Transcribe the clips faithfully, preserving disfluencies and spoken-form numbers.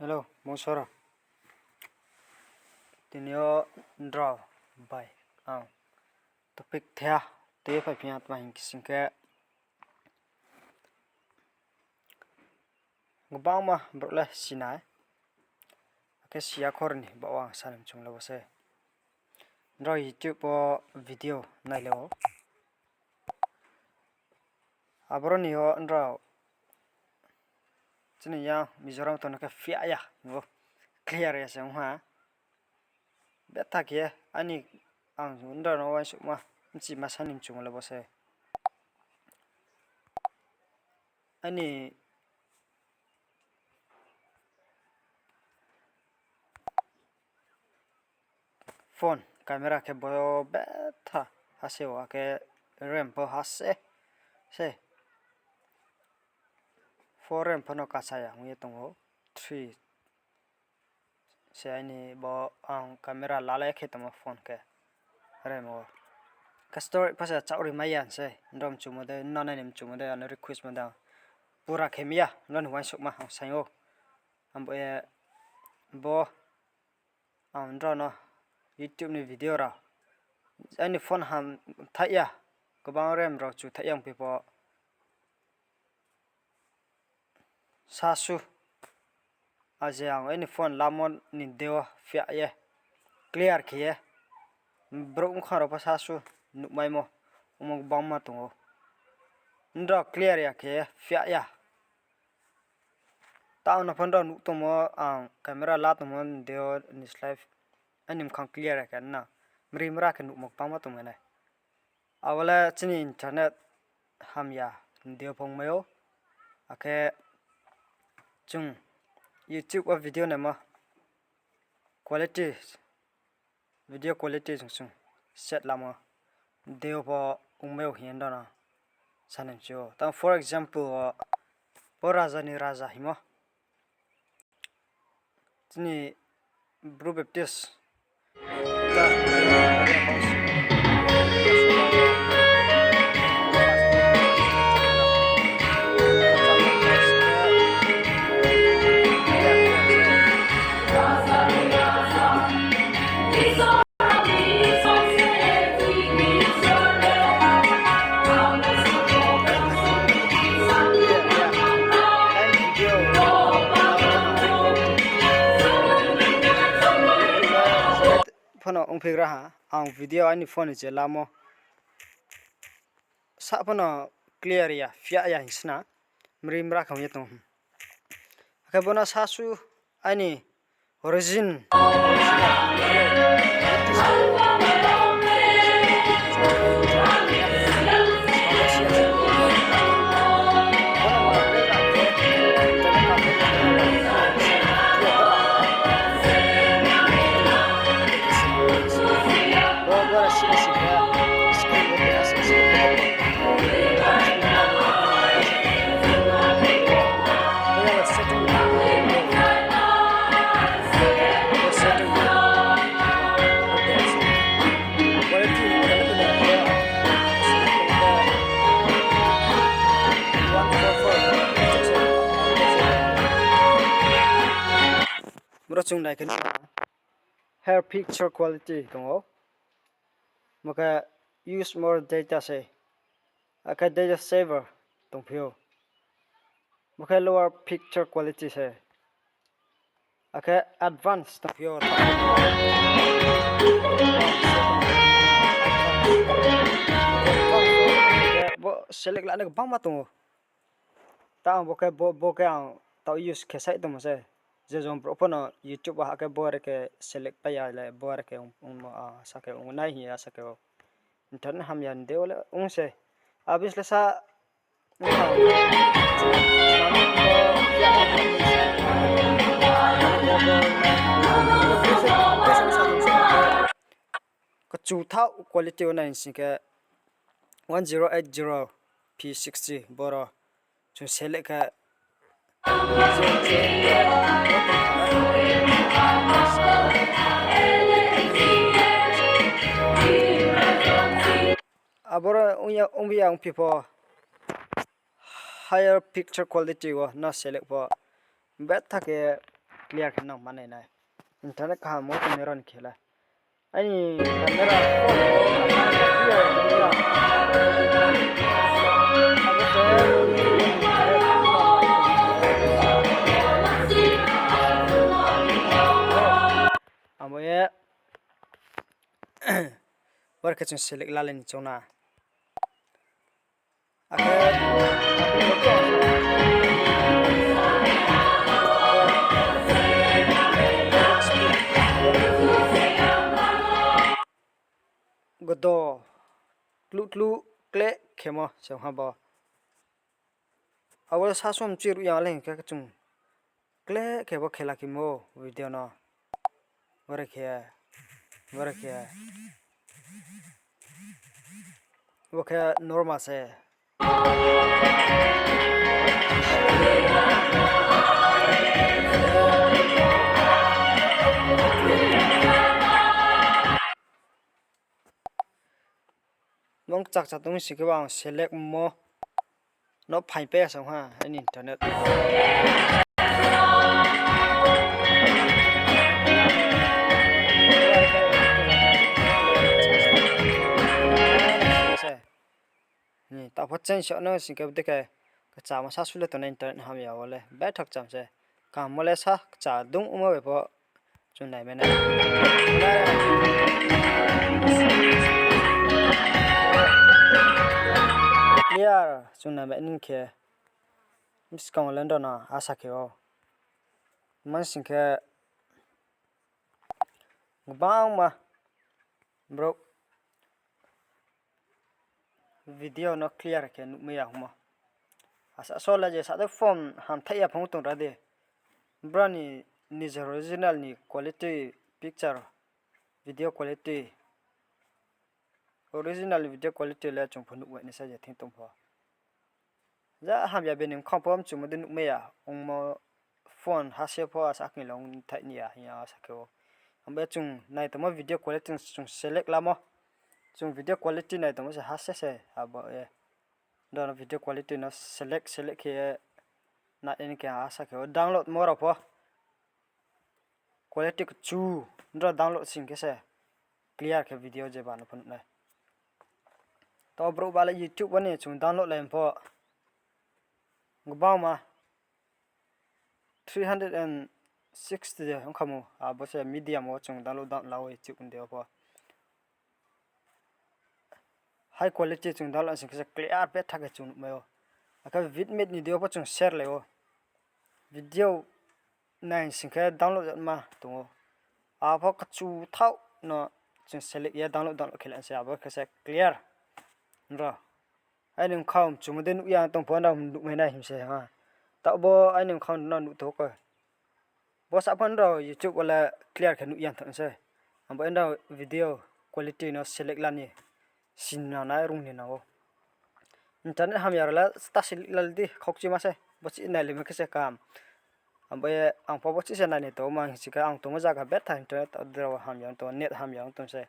Hello, bung soro. Tini yo nrao bai ang topic thea tui ye phaiphi ha, tma hing sing khe, gbangma brouh le sinai, akhe si ya khor ni baoh wo ang sa ni mchung le bo se. Nrao YouTube wo video nai le ou. Aboro ni yo nrao chini yang Mizoram tong no khe phiah ya, bo clear ya se ong ha. Betha khe aini, ang nrao no uaingsouhma, bchima sa ni mchung le bo se. Aini phone camera khe bo betha ha se ou, akhe RAM pho ha se, se. Four RAM pho no kasa ya ong ye tong ou, three se aini bo ang camera lalai khe tongmo phone khe RAM wo. Khe storage pho se chaoh ri mai ya se, nrao mchumo de, nrao nai ni mchumo de, ano request mo de ang. Pura khe mi ya, nrao ni uaingsouhma ang saing ou. Abo ye bo ang nrao no YouTube ni video rao, aini phone hamthaih ya, gbang RAM rao chuthaih ya ongphi pho, sasu, aje ang aini phone lamo ni deing wo phiah ye, clear khe ye, brouh bkha rao pho sasu nuhmaimo, omo gbangma tong ou. Nrao clear ya khe phiah ya. Tao no pho nrao nuh tongmo, ang camera la tongmo ni deing wo ni slái aini mkhang clear ya khe na, mri mra khe nuhmo gbangma tongmai nai. Abo le chini internet hamya ni deing yo pho ongmai ou. Akhe chung YouTube wo video naimo quality, video quality chung chung set lamo deing yo pho ongmai ou hing ye nrao no sa ni mchu ou. Tang for example wo, bo raja ni raja hingmo, chini Bru Baptist pho no ongphi gra ha, ang video aini phone ni je lamo sa pho no clear ya, phiah ya hing sna, mri mra khe ong ye tong ou. Akhe bo no sasu aini origin. Boro chung nai khe higher picture quality tong ou. Bo khe use more data se. Akhe data saver tongphi ou. Bo khe lower picture quality se. Akhe advance tongphi ou. Bo select la nai gbangma tong ou. Ta ang bo khe, bo, bo khe ang taoh use khe sai tongmo se. Je jon brouh pho no YouTube wo ha khe bo are khe select pai ya le, bo are khe ong, ong, ah, sa khe ong nai hing ye asa khe ou. Internet hamya ni deing wo le ong se. Abo sle sa kchuthaoh quality wo nai sing khe one zero eight zero P sixty boro chung select khe. Aboro ong ya, ongbi ya ongphi pho higher picture quality wo no select pho. Betha khe clear khe nang manai nai. Internet kaham wo tong nai rao ni khe le. Aini camera phone clear tong ya. Abo se abo ye bor khe chung select la le ni choung na. Akhe gdo kluh kluh kleh khemo se ong ha bo. Abo le sa som chi ruh ya le hing khe chung kleh khe bo khela khimo video no. Bore khe, bore khe. Bo khe normal se. Mung kchakcha tong sing khe bo ang select mo no phaing pai ya se ong ha aini internet. Taoh pho change no sing khe bo dei khe kchamo sa su le tongnai internet hamya wo le baithak cham se. Kaham mo le sa kcha dungmo bai pho chung nai mai nai. Clear chung nai mai nai khe. Buskang wo le nrao no asa khe ou. Tma sing khe gbangma brouh video no clear khe nuhmai ya hingmo. Asa so le je sa de phone hamthaih ya phone tong ra de. Bra ni nijer original ni quality picture, video quality. Original ni video quality le chung pho nuh wai nai sa je thing tong pho. Ja hamya bini bkhang pho mchumo dei nuhmai ya ongmo phone ha se pho asa khe le ong thaih ni ya hing ya asa khe ou. Abo ye chung nai tongmo video quality chung select lamo. Chung video quality nai tongmo se ha se se abo ye. Nrao no video quality no select, select khe ye nai ni khe asa khe ou download mo rao pho. Quality kchu nrao download sing khe se clear khe video je ba no pho nuh nai. To brouh ba le YouTube wo ni chung download lai pho gbangma three hundred and sixty de ong kha mo, abo se medium wo chung download download la wo YouTube ni de wo pho. High quality chung download sing khe se clear betha khe chung nuhmai ou. Akhe vidmate ni de wo pho chung share lai ou. Video nai sing khe download ma tong ou. Abo kchu thaoh no chung select ye download download khe la se abo khe se clear. Nrao aini bkhang mchumo dei nuh ya tong pho nrao nuhmai nai hing se ha. Taoh bo aini bkhang no nuh tong khe. Bo sa pho nrao YouTube wo le clear khe nuh ya tong se. Abo nrao video quality no select la ni sin nang nai rung ni nang ou. Internet hamya rao le ta select la di khaukchima se. Bo chi nai le mi khe se kaham. Abo ye ang pho bo chi se nai ni tongma hing si khe ang tongmo zaga betha internet ta drao hamya ong tong, net hamya ong tong se.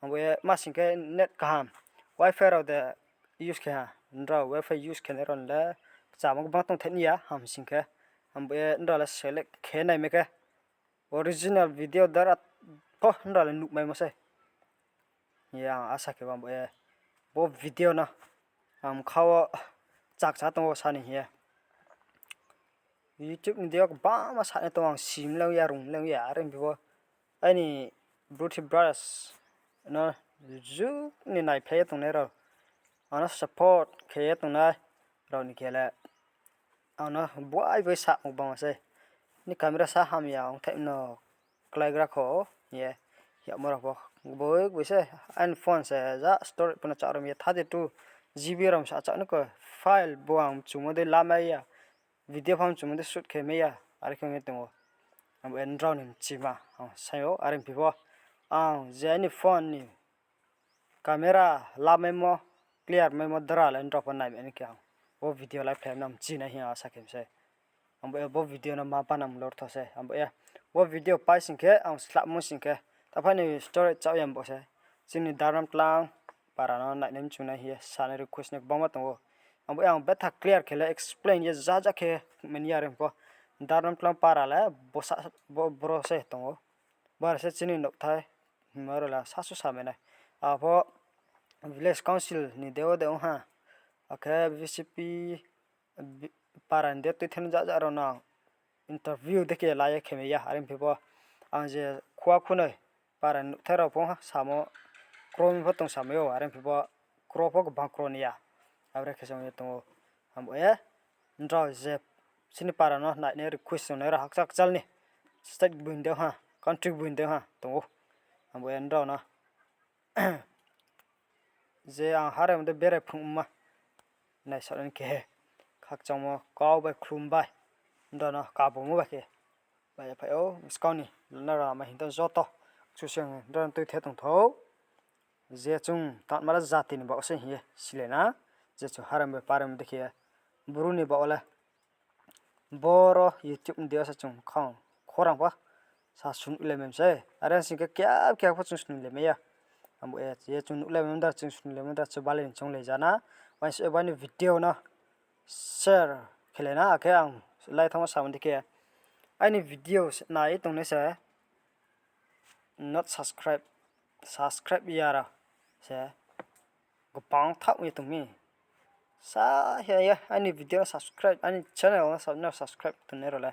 Abo ye ma sing khe net kaham. Wifi rao de use khe ha. Nrao wifi use khe nai rao le kchamo gbang tong thaih ni ya ham sing khe. Abo ye nrao le select khe nai mai khe original video dara pho nrao le nuhmaimo se. Ye ang asa khe ba bo ye bo video no ang bkha wo chakcha tong wo sa ni hing ye. YouTube ni de wo gbangma sa ni tong ang sim le ya rung le ya are phi bo aini Bru Thi Brothers no juk ni naiphlai ye tongnai rao, ano support khe ye tongnai rao ni khe le ano buai bai sa mukbang se. Ni camera sa hamya ongthaih no klaigra kho ye. Yagmo rao pho boi boi se. Aini phone se ja storage pho no chah rom ye thirty two GB rom sa chah ni ko. File bo ang mchumo dei lamai ya. Video pho mchumo dei shoot khe mai ya. Are khe ong ye tong ou. Abo ye nrao ni mchima ang sai ou are phi bo. Ang je aini phone ni camera lamaimo, clear maimo dra le nrao pho nai mai ni khe ang bo video lai phlai no mchi nai hing asa khe mi se. Abo ye bo video no ma panang lortho se. Abo ye bo video pai sing khe ang slahmo sing khe. Taphai ni story chao ya bo se. Chini Darnam Tlang para no nainai mchungnai hing ye sa ni request ni gbangma tong ou. Abo ye ang betha clear khe le explain ye ja ja khe mani ya re pho. Darnamklang para le bo sa-, bo, boro se tong ou. Bara se chini nouhthai hingmo rao le sasu samai nai. Abo village council ni deo de ong ha. Akhe V C P para ni deo tuithai jaja rao no interview dei khe la ye khemai ya. Are phi bo ang je khua khunoi para ni nouhthai rao pho samo kro mi pho tong samai ou, are phi bo kro pho gbang kro ni ya. Abore khe se ong ye tong ou. Abo ye nrao je chini para no nai ni request tongnai rao hakchal kchal ni state gboi ni deo ha, country gboi ni deo ha tong ou. Abo ye nrao no je ang harem de berai phrungma naisao nai khe khakchangmo kau bai khlum bai nrao no kabomo bai khe bai phai ou, skang ni nrao ma hing tong joto kchusoyang nrao no tuithe tong thou. Je chung tangma le jati ni baoh se hing ye silai na, je chung harem bai parem dei khe Bru ni baoh le boro YouTube ni deo se chung khang khorang pho sa sung le mem se. Are sing khe kya kya pho chung sung le mai ya. Abo ye je chung nuh le mem dra, chung sung le mem dra, chung bale ni chung le ja na. Uaingsouh ye bo aini video no share khe le na, akhe ang lai thanngmo samo dei khe aini video nai tongnai se not subscribe, subscribe ya rao se gbang thaoh ye tong mi. Sa ya ye aini video no subscribe, aini channel no sub-, no subscribe tongnai rao le.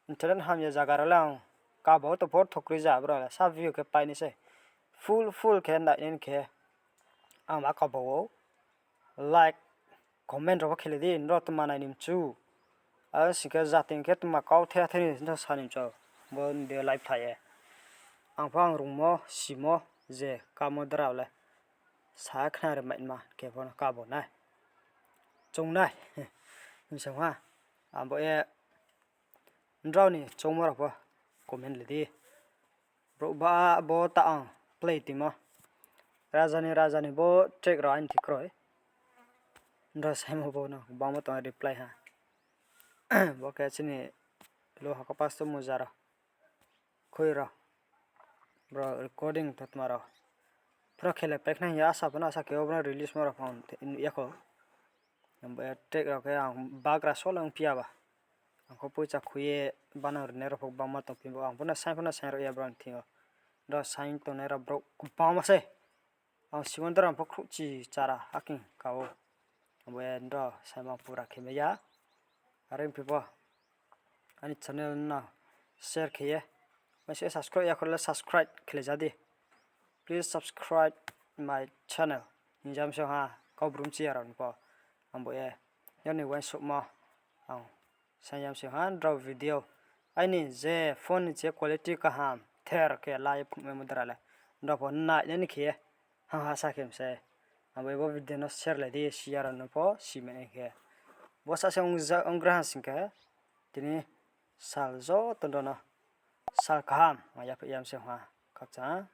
Internet hamya zaga rao le ang kabo to por thokri ja brao le sa view khe pai ni se. Full full khe nai nai khe ang ma kabo ou. Like, comment rao pho khe le di, nrao tma nai ni mchu. Abo sing khe jati khe tma kau the the ni no sa ni mchu. Bo ni de live tha ye. Ang pho ang rungmo, simo, je kamo drao le sa khna ri mai ma khe pho no kabo nai. Chung nai. Hing se ha. Abo ye nrao ni choungmo rao pho comment le di. Brouh ba bo ta ang play timo. Raja ni, Raja ni bo track rao aini thi kroi. Nrao saimo bo no, bangmo tong reply ha. Bo khe chini lo hako pasto muja rao. Khui rao. Bro recording totma rao. Phra khe le paikhnai hing ye asa pho no asa khe o bo no release mo rao phang nuh ya kho. Abo track rao khe ang bagra solo ongphi ya ba. Ang kho poicha khui ye banang rinai rao pho bangma tongphi bo, ang pho no saing pho no saing rao ya bro ni thing yo. Rao saing tongnai rao brouh bangma se. Ang simon dara pho khruhchi chara haking ka ou. Abo ye nrao saima pura khe mai ya. Are phi bo aini channel no share khe ye. Mai se subscribe ya kho le subscribe khe le ja di. Please subscribe my channel. Hing jam se ha kau brum chi ya rao ni pho. Abo ye. Yoni uaingsouhmo ang saing yam se ha nrao video. Aini je phone ni je quality kaham ther khe la ye phnuhmaimo dara le. Nrao pho nai nai ni khe ye. Hang ha sa khe mse. Abo ye bo video no share lai di, si ya rao no pho si mai nai khe. Bo sa se ong ja-, onggra ha sing khe. Tini sal joto nrao no sal kaham ma yaphaih yam se ha. Khakchang.